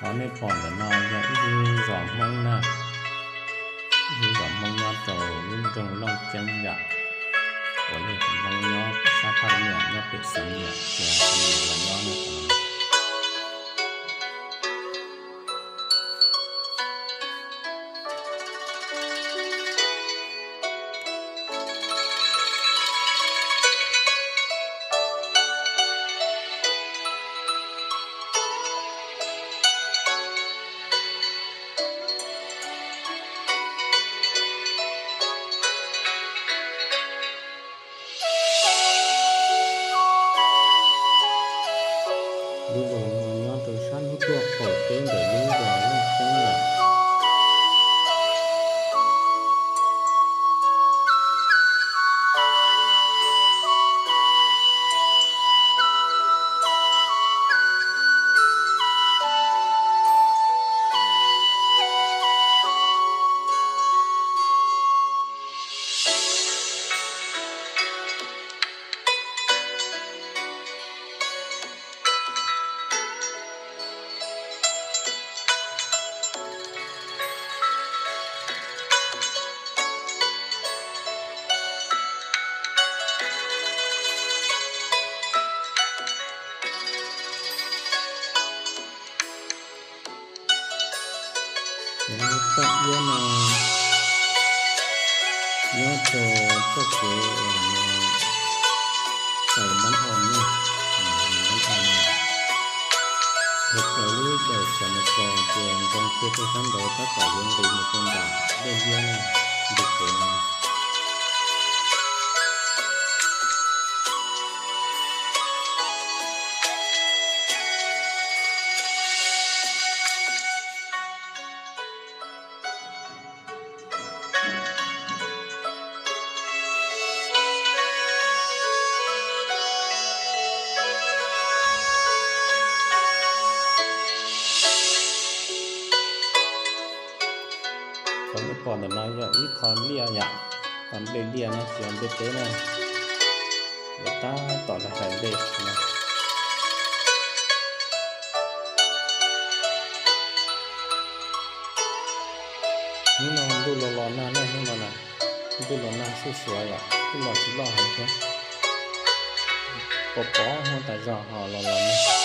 Qhov nej pom ntawm no yog ib lub zos Hmoob na, ib lub zos Hmoob nyob rau lub nroog Looj Ceeb yom, uas yog cov Hmoob nyob sab Phaj Nyam nyob pem Xeev Nyam ces Xeev Nyam los nyob no. Lub zos no nyob rau sab hnub tuaj qaum teb ntawm lub zos Looj Ceeb yom. Cov toj iab no nyob rau txoj kev uas no tawm npab o no, npab o no, yog raws lub dawm Xeev Maas Kos ces ntoo kiag rau sab nraud tab tom yuav nqis mus rau nram dej liab na, nqis kev no. Qhov nej pom ntawm no yog ib qho liaj yom, qhov nplej liaj no tsis yog nplej teb na, yuav tab tom hlais hlais nplej no. Hnub no ntuj los los nag na, hnub no na, ntuj los nag xuj xuav yom, ntuj los tsis loj heev thiab, pos pos muaj tas zog ho los los nag.